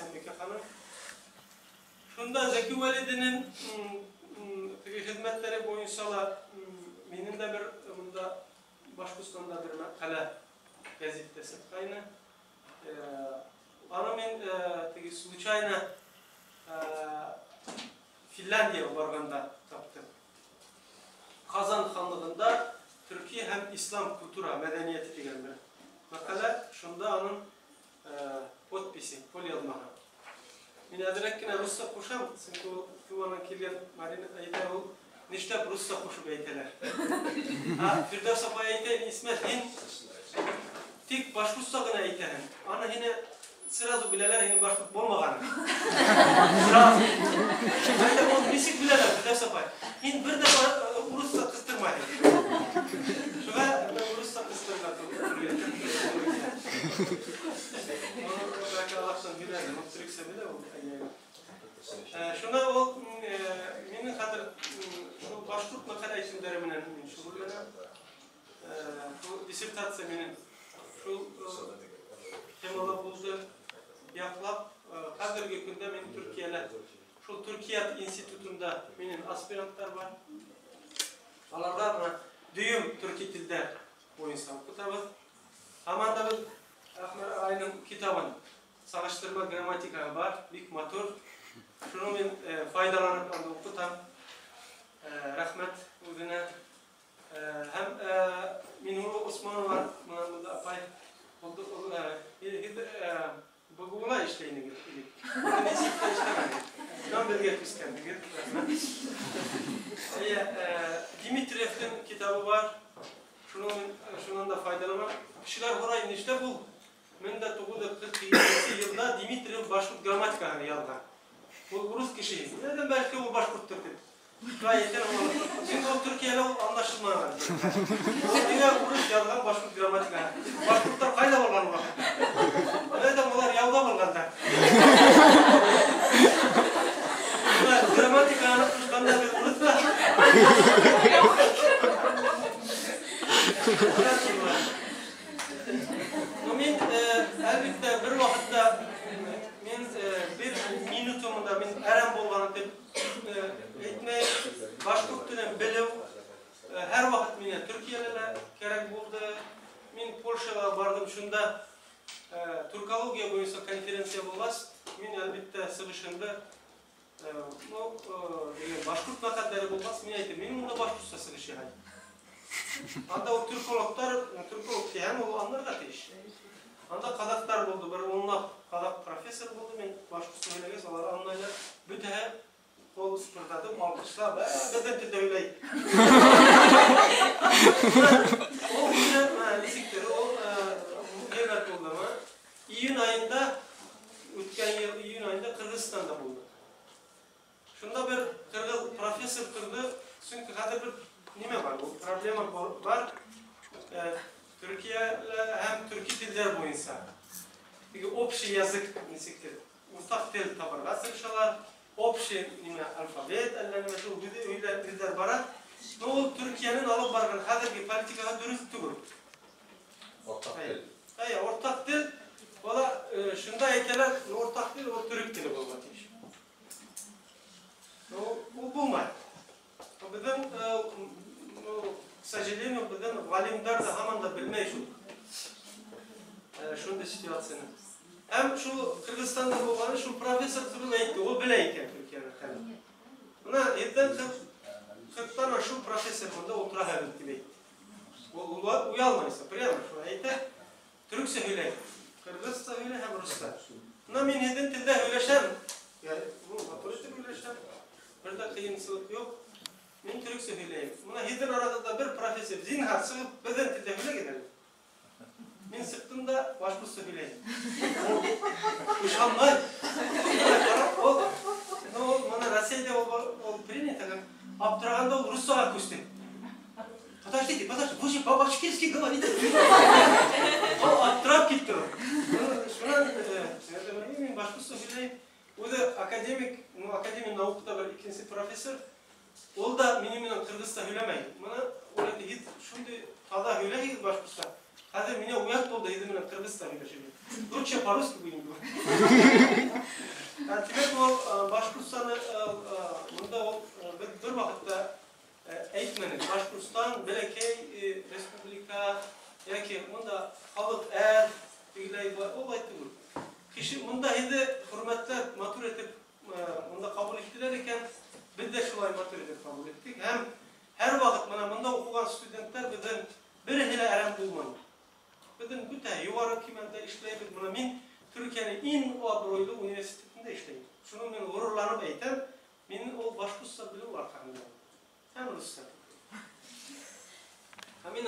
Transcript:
Исәнбикә ханым. Шунда Зәки Вәлидинең теге хезмәтләре буенча ла минем дә бер монда Башкортстанда бер мәкалә гәзиттә чыккайны. Аны мин теге случайно Финляндиягә барганда таптым. Казан ханлыгында төрки һәм ислам культура мәдәнияте дигән бер мәкалә, шунда аның подписи, кулъязмаһы. Мин әзрәк кенә русча кушам, чөнки ул Тувадан килгән Марина әйтә, ул нишләп русча кушып әйтәләр. А Фирдәүс апай әйтә, Исмәт, һин тик башкортча гына әйтәһең. Аны һине сразу беләләр, һинең башкорт булмаганын. Сразу. Әйтә, ул ничек беләләр, Фирдәүс апай? Һин бер дә урысча кыстырмайһың. Шуңа урысча кыстырырга туры килә. Бәлки Аллаһтан бирәде, ул төрекчә белә ул. Шуңа ул минем хәзер шул башкорт мәкалә исемнәре белән мин шөгыльләнәм. Шул диссертация минем шул темада булды. Яклап, хәзерге көндә мин Төркиядә, шул Төркият институтында минем аспирантлар бар. Аларга менә дөйөм төрки телдә буенча укытабыз. Һәм анда без Әхмәр агайның китабын чагыштырма грамматика бар, бик матур. Шуны мин файдаланып анда укытам. Рәхмәт үзенә. Һәм Миннур Усманова менә монда апай булды, ул БГУда эшли инде элек. Ничек тә эшләмәде. Шуннан безгә күчкән егет. Рәхмәт. Әйе, Дмитриевның китабы бар. Шуның мин шуннан да файдаланам. Кешеләр һорай, нишләп ул 1947 елда Дмитриев башкорт грамматикаһын язган. Ул урыс кеше. Нәдән бәлки ул башкорттыр дип. Шулай әйтәм ул. Чөнки ул Төркиядә ул аңлашылмаган. Ул нигә урыс язган башкорт грамматикаһын? Башкортлар кайда булган ул вакытта? Нәдән алар яуда булганнар? Грамматиканы кушканда без урыслар. Ну, мин, әлбәттә, бер вакытта мин бер минутымда мин әрәм булган дип әйтмәйм. Башкорт телен белү һәр вакыт миңа Төркиядә дә кирәк булды. Мин Польшага бардым, шунда туркология буенча конференция булгач, мин, әлбәттә, чыгышымда, ну, дигән башкорт мәкальләре булгач, мин әйттем, мин монда башкортча чыгыш ясыйм. Анда ул түркологлар, түрколог дигән ул аңларга тиеш. Анда казаклар булды, бер унлап казак профессор булды, мин башкортча сөйләгәч, алар аңлайлар. Бөтәһе кул сыпырдатып, алкышлап, безнең телдә сөйләй. Ул инде ничектер, ул әйбәт булдымы? Июнь аенда, үткән ел июнь аенда Кыргызстанда булды. Шунда бер кыргыз профессор торды, чөнки хәзер бер нимә бар, ул проблема бар. Төркия һәм төрки телләр буенча. Теге общий язык ничектер, уртак тел табарга тырышалар. Общий нимә алфавит, әллә нимә шул сүзләр бара. Но ул Төркиянең алып барган хәзерге политикага дөрес түгел. Уртак тел. Әйе, уртак тел. Алар шунда әйтәләр, уртак тел ул төрек теле булырга тиеш. Ну, ул булмай. Безнең, ну, к сожалению, безнең галимнәр дә һаман да белмәй шул. Шундый ситуацияне. Һәм шул Кыргызстанда булганы шул профессор торып әйтте, ул белә икән Төркиянең хәлен. Менә иртән 40-тан ашык профессор монда утыра хәзер дип әйтте. Ул уялмайса, прямо шулай әйтә. Төрекчә һөйләй, кыргызча һөйләй һәм русча. Менә мин һеҙҙең телдә һөйләшәм. Ну, матур итеп һөйләшәм. Бер дә кыйынсылык юк. Мин төрекчә һөйләйем. Менә һеҙҙең арағыҙҙа бер профессор, зинһар, сығып беҙҙең телдә һөйләгеҙ әле. Мин сыҡтым да башҡортса һөйләйем. Ышанмай. Ул, ну, ул менә Россиядә ул принято, как аптырағанда ул русчаға күсте. Подождите, подождите, вы же по-башкирски говорите. Ул аптырап китте. Шунан, мин башҡортса һөйләйем. Үҙе академик, ну, академия наукта бер икенсе профессор. Ул да минең менән ҡырғыҙса һөйләмәй. Менә ул әйтте, һеҙ шундай таҙа һөйләйһегеҙ башҡортса. Хәҙер миңә оят булды һеҙҙең менән ҡырғыҙса һөйләшергә. Лучше по-русски будем говорить. Монда халыҡ әҙ, тегеләй улай түгел. Кеше монда инде хөрмәтләп, матур итеп монда ҡабул иттеләр икән, беҙ ҙә шулай матур итеп ҡабул иттек. Һәм һәр ваҡыт мына монда уҡыған студенттар беҙҙең береһе лә әрәм булманы. Беҙҙең бөтә юғары кимәлдә эшләйбеҙ. Мына мин Төркиәнең иң абруйлы университетында эшләйем. Шуны мин ғорурланып әйтәм, мин ул башҡортса белеү арҡаһында. Һәм русса. Һәм мин